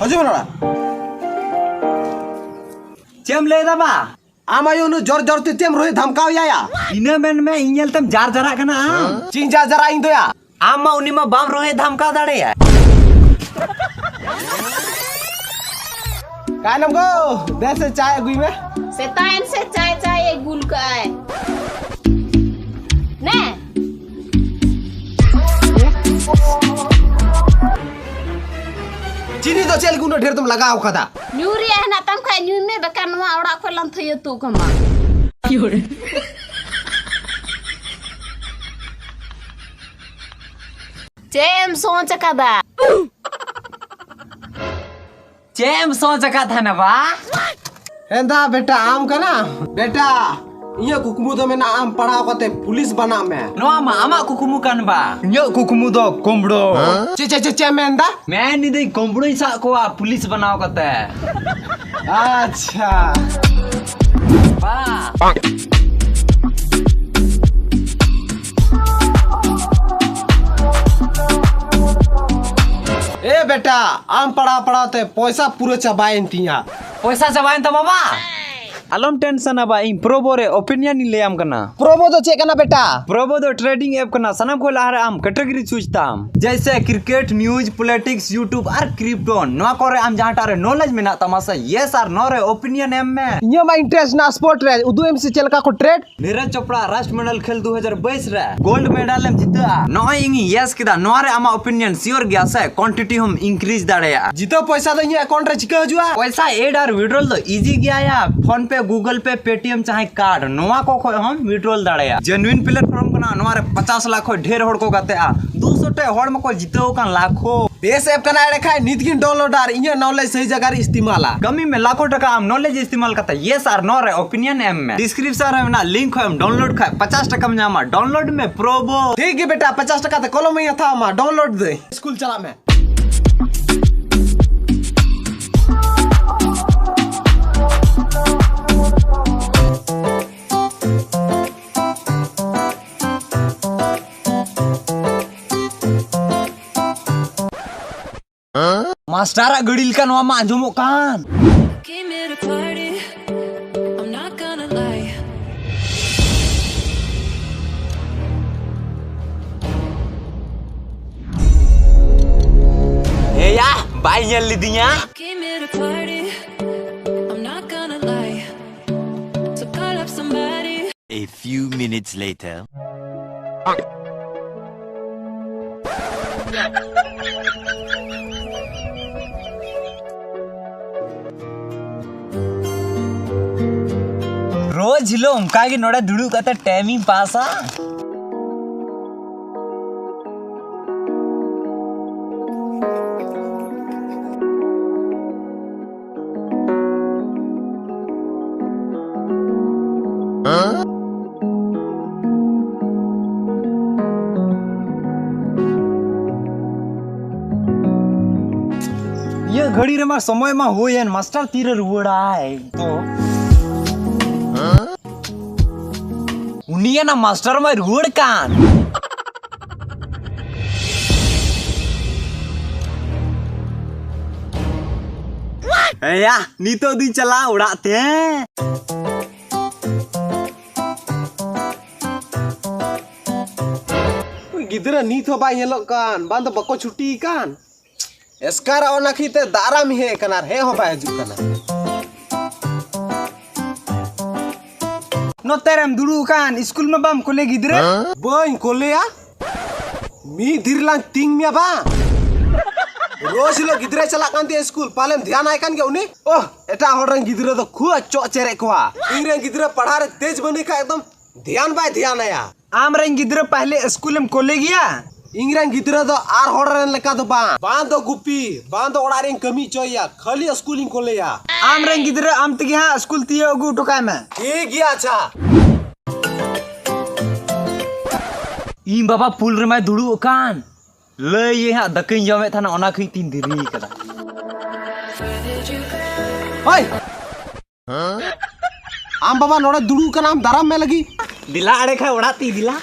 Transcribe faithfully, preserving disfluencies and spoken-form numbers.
ᱦᱤᱡᱩᱜ ᱢᱮ ᱱᱚᱰᱮ᱾ ᱪᱮᱫ ᱮᱢ ᱞᱟᱹᱭ ᱮᱫᱟ ᱵᱟ? ᱟᱢ ᱟᱭᱳ ᱩᱱᱟᱹᱜ ᱡᱳᱨ ᱡᱳᱨ ᱛᱮ ᱪᱮᱫ ᱮᱢ ᱨᱚᱦᱮᱫ ᱫᱷᱟᱢᱠᱟᱣ ᱮᱭᱟ ᱭᱟ? ᱤᱱᱟᱹ ᱢᱮᱱ ᱢᱮ, ᱤᱧ ᱧᱮᱞ ᱛᱮᱢ ᱡᱟᱨ ᱡᱟᱨᱟᱜ ᱠᱟᱱᱟ ᱟᱢ᱾ ᱪᱮᱫ ᱤᱧ ᱡᱟᱨ ᱡᱟᱨᱟᱜ ᱤᱧ ᱫᱚᱭᱟ? ᱟᱢ ᱢᱟ ᱩᱱᱤ ᱢᱟ ᱵᱟᱢ ᱨᱚᱦᱮᱫ ᱫᱷᱟᱢᱠᱟᱣ ᱫᱟᱲᱮᱭᱟᱭ᱾ ᱠᱟᱭᱱᱟᱢ ᱜᱳ, ᱫᱮ ᱥᱮ ᱪᱟᱭ ᱟᱹᱜᱩᱭ ᱢᱮ᱾ ᱥᱮᱛᱟᱜ ᱮᱱ ᱥᱮ ᱪᱟᱭ ᱪᱟᱭ ᱮ ᱜᱩᱞ ᱠᱟᱜᱼᱟᱭ᱾ ᱱᱮ᱾ ᱪᱤᱱᱤ ᱫᱚ ᱪᱮᱫ ᱞᱟᱹᱜᱤᱫ ᱩᱱᱟᱹᱜ ᱰᱷᱮᱨ ᱫᱚᱢ ᱞᱟᱜᱟᱣ ᱠᱟᱫᱟ? ᱧᱩ ᱨᱮᱭᱟᱜ ᱦᱮᱱᱟᱜ ᱛᱟᱢ ᱠᱷᱟᱡ ᱧᱩᱭ ᱢᱮ, ᱵᱟᱠᱷᱟᱱ ᱱᱚᱣᱟ ᱚᱲᱟᱜ ᱠᱷᱚᱱ ᱞᱟᱝ ᱛᱷᱟᱹᱭᱟᱹ ᱛᱩᱜ ᱠᱟᱢᱟ᱾ ᱪᱮᱫ ᱮᱢ ᱥᱚᱪ ᱟᱠᱟᱫᱟ? ᱪᱮᱫ ᱮᱢ ᱥᱚᱪ ᱟᱠᱟᱫ ᱛᱟᱦᱮᱱᱟ ᱵᱟ? ᱦᱮᱸᱫᱟ ᱵᱮᱴᱟ, ᱟᱢ ᱠᱟᱱᱟ? ᱵᱮᱴᱟ, ᱤᱧᱟᱹᱜ ᱠᱩᱠᱢᱩ ᱫᱚ ᱢᱮᱱᱟᱜᱼᱟ, ᱟᱢ ᱯᱟᱲᱦᱟᱣ ᱠᱟᱛᱮ ᱯᱩᱞᱤᱥ ᱵᱟᱱᱟᱜ ᱢᱮ᱾ ᱱᱚᱣᱟ ᱢᱟ ᱟᱢᱟᱜ ᱠᱩᱠᱢᱩ ᱠᱟᱱ ᱵᱟ᱾ ᱤᱧᱟᱹᱜ ᱠᱩᱠᱢᱩ ᱫᱚ ᱠᱩᱢᱵᱽᱲᱳ᱾ ᱪᱮᱫ, ᱪᱮᱫ, ᱪᱮᱫ, ᱪᱮᱫ ᱮᱢ ᱢᱮᱱᱫᱟ? ᱢᱮᱱ ᱤᱫᱟᱹᱧ ᱠᱩᱢᱵᱽᱲᱳᱧ ᱥᱟᱵ ᱠᱚᱣᱟ ᱯᱩᱞᱤᱥ ᱵᱟᱱᱟᱣ ᱠᱟᱛᱮ᱾ ᱟᱪᱪᱷᱟ᱾ ᱵᱟ᱾ ᱮ ᱵᱮᱴᱟ, ᱟᱢ ᱯᱟᱲᱦᱟᱣ ᱯᱟᱲᱦᱟᱣ ᱛᱮ ᱯᱚᱭᱥᱟ ᱯᱩᱨᱟᱹ ᱪᱟᱵᱟᱭᱮᱱ ᱛᱤᱧᱟ᱾ ᱯᱚᱭᱥᱟ ᱪᱟᱵᱟᱭᱮᱱ ᱛᱟᱢᱟ ᱵᱟ? ᱟᱞᱚᱢ ᱴᱮᱱᱥᱚᱱᱟ ᱵᱟ, ᱤᱧ ᱯᱨᱳᱵᱳ ᱨᱮ ᱚᱯᱤᱱᱤᱭᱚᱱ ᱤᱧ ᱞᱟᱹᱭᱟᱢ ᱠᱟᱱᱟ᱾ ᱯᱨᱳᱵᱳ ᱫᱚ ᱪᱮᱫ ᱠᱟᱱᱟ ᱵᱮᱴᱟ? ᱯᱨᱳᱵᱳ ᱫᱚ ᱴᱨᱮᱰᱤᱝ ᱮᱯ ᱠᱟᱱᱟ᱾ ᱥᱟᱱᱟᱢ ᱠᱷᱚᱱ ᱞᱟᱦᱟ ᱨᱮ ᱟᱢ ᱠᱮᱴᱮᱜᱚᱨᱤ ᱪᱩᱡᱽ ᱛᱟᱢ, ᱡᱮᱭᱥᱮ ᱠᱨᱤᱠᱮᱴ, ᱱᱤᱭᱩᱡᱽ, ᱯᱚᱞᱤᱴᱤᱠᱥ, ᱭᱩᱴᱩᱵᱽ ᱟᱨ ᱠᱨᱤᱯᱴᱳ᱾ ᱱᱚᱣᱟ ᱠᱚᱨᱮ ᱟᱢ ᱡᱟᱦᱟᱸᱴᱟᱜ ᱨᱮ ᱱᱚᱞᱮᱡᱽ ᱢᱮᱱᱟᱜ ᱛᱟᱢᱟ ᱥᱮ, ᱭᱮᱥ ᱟᱨ ᱱᱳ ᱨᱮ ᱚᱯᱤᱱᱤᱭᱚᱱ ᱮᱢ ᱢᱮ᱾ ᱤᱧᱟᱹᱜ ᱢᱟ ᱤᱱᱴᱟᱨᱮᱥᱴ ᱢᱮᱱᱟᱜᱼᱟ ᱥᱯᱳᱨᱴ ᱨᱮ, ᱩᱫᱩᱜ ᱮᱢ ᱥᱮ ᱪᱮᱫ ᱞᱮᱠᱟ ᱠᱚ ᱴᱨᱮᱰ? ᱱᱤᱨᱚᱡᱽ ᱪᱳᱯᱲᱟ ᱨᱟᱥᱴᱨᱚᱢᱚᱱᱰᱚᱞ ᱠᱷᱮᱞ ᱫᱩ ᱦᱟᱡᱟᱨ ᱵᱟᱭᱤᱥ ᱨᱮ ᱜᱳᱞᱰ ᱢᱮᱰᱟᱞ ᱮᱢ ᱡᱤᱛᱟᱹᱜᱼᱟ᱾ ᱱᱚᱜᱼᱚᱭ ᱤᱧᱤᱧ ᱭᱮᱥ ᱠᱮᱫᱟ, ᱱᱚᱣᱟ ᱨᱮ ᱟᱢᱟᱜ ᱚᱯᱤᱱᱤᱭᱚᱱ ᱥᱤᱭᱳᱨ ᱜᱮᱭᱟ ᱥᱮ? ᱠᱚᱱᱴᱤᱴᱤ ᱦᱚᱸᱢ ᱤᱱᱠᱨᱤᱡᱽ ᱫᱟᱲᱮᱭᱟᱜᱼᱟ᱾ ᱡᱤᱛᱟᱹᱣ ᱯᱚᱭᱥᱟ ᱫᱚ ᱤᱧᱟᱹᱜ ᱮᱠᱟᱣᱩᱱᱴ ᱨᱮ ᱪᱤᱠᱟᱹ ᱦᱤᱡᱩᱜᱼᱟ? ᱯᱚᱭᱥᱟ ᱮᱰ ᱟᱨ ᱣᱤᱰᱨᱚᱞ ᱫᱚ ᱤᱡᱤ ᱜᱮᱭᱟ ᱭᱟ, ᱯᱷᱳᱱ ᱯᱮ, ᱜᱩᱜᱚᱞ ᱯᱮ, ᱯᱮᱴᱤᱮᱢ, ᱪᱟᱦᱮ ᱠᱟᱨᱰ, ᱱᱚᱣᱟ ᱠᱚ ᱠᱷᱚᱡ ᱦᱚᱸᱢ ᱣᱤᱰᱨᱚᱞ ᱫᱟᱲᱮᱭᱟᱜᱼᱟ᱾ ᱡᱮᱱᱩᱭᱤᱱ ᱯᱞᱟᱴᱯᱷᱚᱨᱢ ᱠᱟᱱᱟ, ᱱᱚᱣᱟ ᱨᱮ ᱯᱚᱪᱟᱥ ᱞᱟᱠᱷ ᱠᱷᱚᱡ ᱰᱷᱮᱨ ᱦᱚᱲ ᱠᱚ ᱜᱟᱛᱮᱜᱼᱟ, ᱫᱩᱥᱚ ᱴᱤ ᱦᱚᱲ ᱢᱟᱠᱚ ᱡᱤᱛᱟᱹᱣ ᱟᱠᱟᱱ ᱞᱟᱠᱷᱚ᱾ ᱵᱮᱥ ᱮᱯ ᱠᱟᱱᱟ, ᱮᱲᱮ ᱠᱷᱟᱡ ᱱᱤᱛ ᱜᱤᱧ ᱰᱟᱣᱩᱱᱞᱳᱰᱟ ᱟᱨ ᱤᱧᱟᱹᱜ ᱱᱚᱞᱮᱡᱽ ᱥᱟᱹᱦᱤ ᱡᱟᱭᱜᱟ ᱨᱮ ᱤᱥᱛᱮᱢᱟᱞᱟ᱾ ᱠᱟᱹᱢᱤ ᱢᱮ ᱞᱟᱠᱷᱚ ᱴᱟᱠᱟ ᱟᱢ ᱱᱚᱞᱮᱡᱽ ᱤᱥᱛᱮᱢᱟᱞ ᱠᱟᱛᱮ ᱭᱮᱥ ᱟᱨ ᱱᱳ ᱨᱮ ᱚᱯᱤᱱᱤᱭᱚᱱ ᱮᱢ ᱢᱮ᱾ ᱰᱤᱥᱠᱨᱤᱯᱥᱚᱱ ᱨᱮ ᱢᱮᱱᱟᱜ ᱞᱤᱝᱠ ᱠᱷᱚᱡ ᱮᱢ ᱰᱟᱣᱩᱱᱞᱳᱰ ᱠᱷᱟᱡ ᱯᱚᱪᱟᱥ ᱴᱟᱠᱟᱢ ᱧᱟᱢᱟ᱾ ᱰᱟᱣᱩᱱᱞᱳᱰ ᱢᱮ ᱯᱨᱳᱵᱳ᱾ ᱴᱷᱤᱠ ᱜᱮ ᱵᱮᱴᱟ, ᱯᱚᱪᱟᱥ ᱴᱟᱠᱟ ᱛᱮ ᱠᱚᱞᱚᱢ ᱤᱧ ᱦᱟᱛᱟᱣ ᱟᱢᱟ, ᱰᱟᱣᱩᱱᱞᱳᱰ ᱫᱟᱹᱧ᱾ ᱥᱠᱩᱞ ᱪᱟᱞᱟᱜ ᱢᱮ᱾ ᱢᱟᱥᱴᱟᱨᱟᱜ ᱜᱟᱹᱰᱤ ᱞᱮᱠᱟ ᱱᱚᱣᱟ ᱢᱟ ᱟᱸᱡᱚᱢᱚᱜ ᱠᱟᱱ᱾ Came here to party. I'm not gonna lie. ᱮᱭᱟ, ᱵᱟᱭ ᱧᱮᱞ ᱞᱤᱫᱤᱧᱟ᱾ Came here to party. I'm not gonna lie. So call up somebody. A few minutes later. ᱨᱳᱡᱽ ᱦᱤᱞᱳᱜ ᱚᱱᱠᱟ ᱜᱮ ᱱᱚᱰᱮ ᱫᱩᱲᱩᱵ ᱠᱟᱛᱮ ᱴᱟᱭᱤᱢ ᱤᱧ ᱯᱟᱥᱟ᱾ ᱱᱤᱭᱟᱹ ᱜᱷᱟᱹᱲᱤ ᱨᱮᱢᱟ ᱥᱚᱢᱚᱭ ᱢᱟ ᱦᱩᱭᱮᱱ, ᱢᱟᱥᱴᱟᱨ ᱛᱤᱨᱮ ᱨᱩᱣᱟᱹᱲᱟᱭ ᱛᱚ? ᱩᱱᱤᱭᱟᱜ ᱱᱟ ᱢᱟᱥᱴᱟᱨ ᱢᱟᱭ ᱨᱩᱣᱟᱹᱲ ᱠᱟᱱ᱾ ᱮᱭᱟ, ᱱᱤᱛᱚᱜ ᱫᱩᱧ ᱪᱟᱞᱟᱜᱼᱟ ᱚᱲᱟᱜ ᱛᱮ᱾ ᱜᱤᱫᱽᱨᱟᱹ ᱱᱤᱛ ᱦᱚᱸ ᱵᱟᱭ ᱧᱮᱞᱚᱜ ᱠᱟᱱ, ᱵᱟᱝ ᱫᱚ ᱵᱟᱠᱚ ᱪᱷᱩᱴᱤ ᱠᱟᱱ᱾ ᱮᱥᱠᱟᱨ ᱚᱱᱟ ᱠᱷᱤᱡ ᱛᱮ ᱫᱟᱨᱟᱢ ᱦᱮᱡ ᱠᱟᱱᱟ ᱟᱨ ᱦᱮᱡ ᱦᱚᱸ ᱵᱟᱭ ᱦᱤᱡᱩᱜ ᱠᱟᱱᱟ᱾ ᱱᱚᱛᱮ ᱨᱮᱢ ᱫᱩᱲᱩᱵ ᱟᱠᱟᱱ, ᱤᱥᱠᱩᱞ ᱢᱟ ᱵᱟᱢ ᱠᱩᱞᱮ ᱜᱤᱫᱽᱨᱟᱹ᱾ ᱵᱟᱹᱧ ᱠᱩᱞᱮᱭᱟ? ᱢᱤᱫ ᱫᱤᱱ ᱨᱮᱞᱟᱝ ᱛᱤᱧ ᱢᱮᱭᱟ ᱵᱟᱝ? ᱨᱳᱡᱽ ᱦᱤᱞᱳᱜ ᱜᱤᱫᱽᱨᱟᱹ ᱪᱟᱞᱟᱜ ᱠᱟᱱ ᱛᱤᱧᱟ ᱤᱥᱠᱩᱞ, ᱯᱟᱞᱮᱢ ᱫᱷᱮᱭᱟᱱ ᱟᱭ ᱠᱟᱱ ᱜᱮᱭᱟ ᱩᱱᱤ? ᱳᱦ, ᱮᱴᱟᱜ ᱦᱚᱲ ᱨᱮᱱ ᱜᱤᱫᱽᱨᱟᱹ ᱫᱚ ᱠᱷᱩᱵ ᱪᱚᱜ ᱪᱮᱨᱮᱡ ᱠᱚᱣᱟ᱾ ᱤᱧ ᱨᱮᱱ ᱜᱤᱫᱽᱨᱟᱹ ᱯᱟᱲᱦᱟᱣ ᱨᱮ ᱛᱮᱡᱽ ᱵᱟᱹᱱᱩᱭ ᱠᱷᱟᱡ ᱮᱠᱫᱚᱢ ᱫᱷᱮᱭᱟᱱ ᱵᱟᱭ ᱫᱷᱮᱭᱟᱱᱟᱭᱟ᱾ ᱟᱢ ᱨᱮᱱ ᱜᱤᱫᱽᱨᱟᱹ ᱯᱟᱦᱞᱮ ᱤᱥᱠᱩᱞᱮᱢ ᱠᱳᱞᱮ ᱜᱮᱭᱟ? ᱤᱧ ᱨᱮᱱ ᱜᱤᱫᱽᱨᱟᱹ ᱫᱚ ᱟᱨ ᱦᱚᱲ ᱨᱮᱱ ᱞᱮᱠᱟ ᱫᱚ ᱵᱟᱝ, ᱵᱟᱝ ᱫᱚ ᱜᱩᱯᱤ, ᱵᱟᱝ ᱫᱚ ᱚᱲᱟᱜ ᱨᱮᱧ ᱠᱟᱹᱢᱤ ᱦᱚᱪᱚᱭᱮᱭᱟ, ᱠᱷᱟᱹᱞᱤ ᱤᱥᱠᱩᱞᱤᱧ ᱠᱳᱞᱮᱭᱟ᱾ ᱟᱢ ᱨᱮᱱ ᱜᱤᱫᱽᱨᱟᱹ ᱟᱢ ᱛᱮᱜᱮ ᱦᱟᱸᱜ ᱤᱥᱠᱩᱞ ᱛᱤᱭᱳᱜ ᱟᱹᱜᱩ ᱦᱚᱴᱚ ᱠᱟᱭ ᱢᱮ᱾ ᱴᱷᱤᱠ ᱜᱮᱭᱟ, ᱟᱪᱪᱷᱟ᱾ ᱤᱧ ᱵᱟᱵᱟ ᱯᱩᱞ ᱨᱮᱢᱟᱭ ᱫᱩᱲᱩᱵ ᱟᱠᱟᱱ, ᱞᱟᱹᱭ ᱭᱮ ᱦᱟᱸᱜ ᱫᱟᱠᱟᱧ ᱡᱚᱢᱮᱫ ᱛᱟᱦᱮᱱᱟ, ᱚᱱᱟ ᱠᱷᱚᱱ ᱛᱤᱧ ᱫᱮᱨᱤ ᱠᱟᱫᱟ᱾ ᱦᱳᱭ, ᱟᱢ ᱵᱟᱵᱟ ᱱᱚᱰᱮ ᱫᱩᱲᱩᱵ ᱠᱟᱱᱟᱢ, ᱫᱟᱨᱟᱢ ᱢᱮ ᱞᱟᱹᱜᱤᱫ᱾ ᱫᱮᱞᱟ ᱟᱲᱮ ᱠᱷᱟᱡ ᱚᱲᱟᱜ ᱛᱮ ᱫᱮᱞᱟ᱾